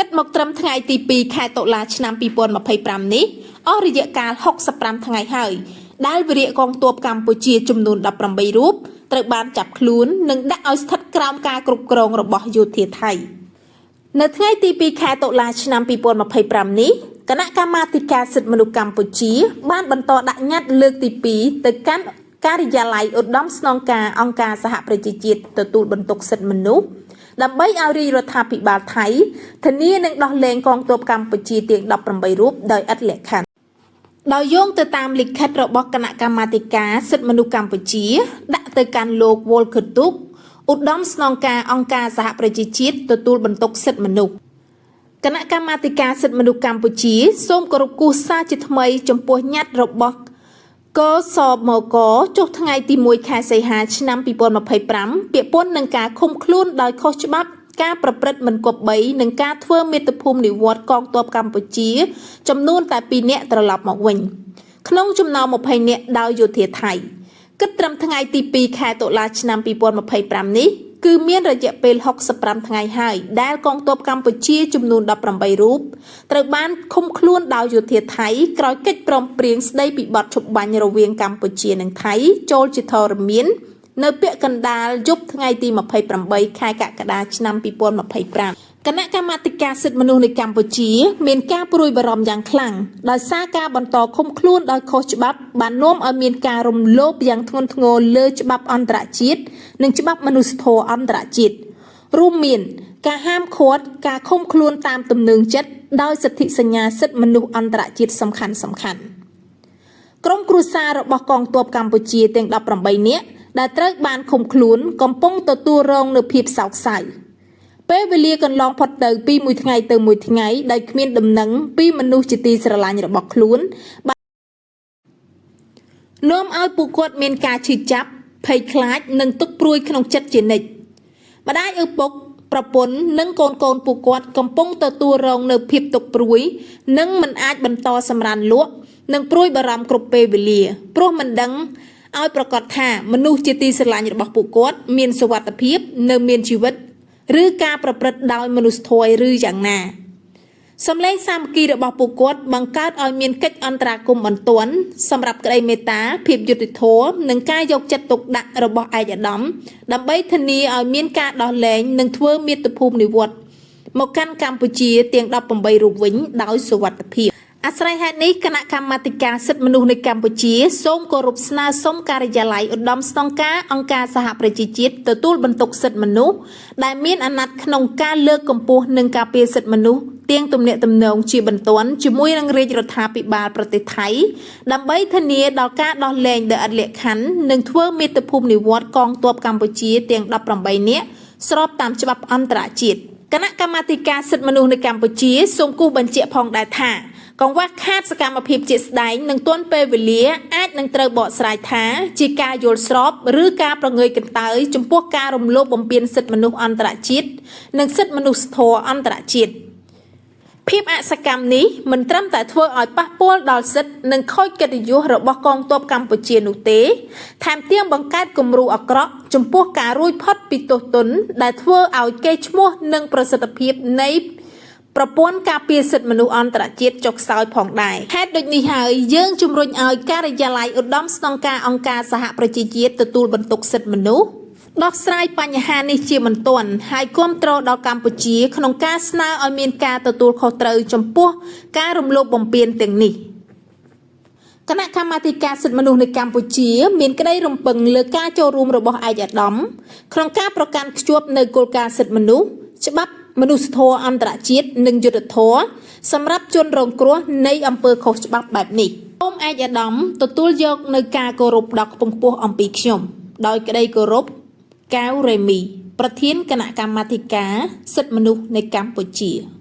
គិតមកត្រឹមថ្ងៃទី2ខែតុលាឆ្នាំ2025នេះអស់រយៈកាល65ថ្ងៃហើយដែលវីរៈកងទ័ពកម្ពុជាចំនួន18រូបត្រូវបានចាប់ខ្លួននិងដាក់ឲ្យស្ថិតក្រោមការគ្រប់គ្រងរបស់យោធាថៃ នៅថ្ងៃទី2ខែតុលាឆ្នាំ2025នេះគណៈកម្មាធិការសិទ្ធិមនុស្សកម្ពុជា បានបន្តដាក់ញត្តិលើកទី2ទៅកាន់ការិយាល័យឧត្តមស្នងការអង្គការសហប្រជាជាតិទទួលបន្ទុកសិទ្ធិមនុស្សដើម្បីឲ្យរាជរដ្ឋាភិបាលថៃធានានឹងដោះលែងកងទ័ពកម្ពុជាទាំង18រូបដោយឥតលក្ខខណ្ឌដោយយោងទៅតាមលិខិតរបស់គណៈកម្មាធិការសិទ្ធិមនុស្សកម្ពុជា ដាក់ទៅកាន់លោក Volker Turk ឧត្តមស្នងការអង្គការសហប្រជាជាតិទទួលបន្ទុកសិទ្ធិមនុស្សគណៈកម្មាធិការសិទ្ធិមនុស្សកម្ពុជាសូមគោរពគូសសារជាថ្មីចំពោះញត្តិរបស់កសមកចុះថ្ងៃទី1ខែសីហាឆ្នាំ2025ពាក់ព័ន្ធនឹងការឃុំខ្លួនដោយខុសច្បាប់ការប្រព្រឹត្តមិនគប្បីនិងការធ្វើមាតុភូមិនិវត្តន៍កងទ័ពកម្ពុជា ចំនួនតែ2នាក់ត្រឡប់មកវិញ ក្នុងចំណោម20នាក់ដោយយោធាថៃ គិតត្រឹមថ្ងៃទី2ខែតុលាឆ្នាំ2025នេះគឺមានរយៈពេល65ថ្ងៃហើយដែលកងទ័ពកម្ពុជាចំនួន18រូបត្រូវបានឃុំខ្លួនដោយយោធាថៃក្រោយកិច្ចព្រមព្រៀងស្ដីពីបទឈប់បាញ់រវាងកម្ពុជានិងថៃចូលជាធរមាន នៅពាក់កណ្ដាលយប់ថ្ងៃទី28ខែកក្កដាឆ្នាំ2025គណៈកម្មាធិការសិទ្ធិមនុស្សនៃកម្ពុជា មានការព្រួយបារម្ភយ៉ាងខ្លាំងដោយសារការបន្តឃុំខ្លួនដោយខុសច្បាប់បាននាំឲ្យមានការរំលោភយ៉ាងធ្ងន់ធ្ងរលើច្បាប់អន្តរជាតិនិងច្បាប់មនុស្សធម៌អន្តរជាតិរួមមានការហាមឃាត់ការឃុំខ្លួនតាមទំនើងចិត្តដោយសិទ្ធិសញ្ញាសិទ្ធិមនុស្សអន្តរជាតិសំខាន់សំខាន់ៗ ក្រុមគ្រួសាររបស់កងទ័ពកម្ពុជាទាំង18នាក់ដែលត្រូវបានឃុំខ្លួនកំពុងទទួលរងនូវភាពសោកសៅពេលវេលាកន្លងផុតទៅពីមួយថ្ងៃទៅមួយថ្ងៃដោយគ្មានដំណឹងពីមនុស្សជាទីស្រឡាញ់របស់ខ្លួនបាននាំឲ្យពួកគាត់មានការឈឺចាប់ភ័យខ្លាចនិងទុក្ខព្រួយក្នុងចិត្តជានិច្ចម្ដាយឪពុកប្រពន្ធនិងកូនកូនពួកគាត់កំពុងទទួលរងនូវភាពទុក្ខព្រួយនិងមិនអាចបន្តសម្រានលក់និងព្រួយបារម្ភគ្រប់ពេលវេលាព្រោះមិនដឹងឲ្យប្រកាសថាមនុស្សជាទីស្រឡាញ់របស់ពួកគាត់មានសុវត្ថិភាពនៅមានជីវិតឬការប្រព្រឹត្តដោយមនុស្សធម៌ឬយ៉ាងណាសម្លេងសាមគ្គីរបស់ពួកគាត់បង្កើតឲ្យមានកិច្ចអន្តរាគមន៍បន្ទាន់សម្រាប់ក្តីមេត្តាភាពយុត្តិធម៌និងការយកចិត្តទុកដាក់របស់ឯកឧត្តមដើម្បីធានាឲ្យមានការដោះលែងនិងធ្វើមាតុភូមិនិវត្តន៍មកកាន់កម្ពុជាទាំង18រូបវិញដោយសុវត្ថិភាពអាស្រ័យហេតុនេះគណៈកម្មាធិការសិទ្ធិមនុស្សនៃកម្ពុជាសូមគោរពស្នើសុំការិយាល័យឧត្តមស្នងការអង្គការសហប្រជាជាតិទទួលបន្ទុកសិទ្ធិមនុស្សដែលមានអាណត្តិក្នុងការលើកកម្ពស់និងការពារសិទ្ធិមនុស្សទាំងទំនាក់ទំនងជាបន្ទាន់ជាមួយនឹងរាជរដ្ឋាភិបាលប្រទេសថៃដើម្បីធានាដល់ការដោះលែងដោយឥតលក្ខខណ្ឌនិងធ្វើមាតុភូមិនិវត្តន៍កងទ័ពកម្ពុជាទាំង18នាក់ស្របតាមច្បាប់អន្តរជាតិគណៈកម្មាធិការសិទ្ធិមនុស្សនៅកម្ពុជាសូមគូសបញ្ជាក់ផងដែរថាកង្វះខាតសកម្មភាពជាក់ស្ដែងនិងទាន់ពេលវេលាអាចនឹងត្រូវបកស្រាយថាជាការយល់ស្របឬការប្រងើយកន្តើយចំពោះការរំលោភបំពានសិទ្ធិមនុស្សអន្តរជាតិនិងសិទ្ធិមនុស្សធម៌អន្តរជាតិភាពអសកម្មនេះមិនត្រឹមតែធ្វើឲ្យប៉ះពាល់ដល់សិទ្ធិនិងខូចកិត្តិយសរបស់កងទ័ពកម្ពុជានោះទេថែមទាំងបង្កើតគំរូអាក្រក់ចំពោះការរួចផុតពីទោសទណ្ឌដែលធ្វើឲ្យកេរ្តិ៍ឈ្មោះនិងប្រសិទ្ធភាពនៃប្រព័ន្ធការពារសិទ្ធិមនុស្សអន្តរជាតិចុះខ្សោយផងដែរហេតុដូចនេះហើយយើងជំរុញឲ្យការិយាល័យឧត្តមស្នងការអង្គការសហប្រជាជាតិទទួលបន្ទុកសិទ្ធិមនុស្សដោះស្រាយបញ្ហានេះជាបន្ទាន់ហើយគាំទ្រដល់កម្ពុជាក្នុងការស្នើឲ្យមានការទទួលខុសត្រូវចំពោះការរំលោភបំពានទាំងនេះគណៈកម្មាធិការសិទ្ធិមនុស្សនៅកម្ពុជាមានក្តីរំពឹងលើការចូលរួមរបស់ឯកឧត្តមក្នុងការប្រកាន់ខ្ជាប់នូវគោលការណ៍សិទ្ធិមនុស្សច្បាប់មនុស្សធម៌អន្តរជាតិនិងយុត្តិធម៌សម្រាប់ជនរងគ្រោះនៃអំពើខុសច្បាប់បែបនេះសូមឯកឧត្តមទទួលយកនូវការគោរពដ៏ខ្ពង់ខ្ពស់អំពីខ្ញុំដោយក្តីគោរពកៅរេមី ប្រធានគណៈកម្មាធិការសិទ្ធិមនុស្សនៃកម្ពុជា។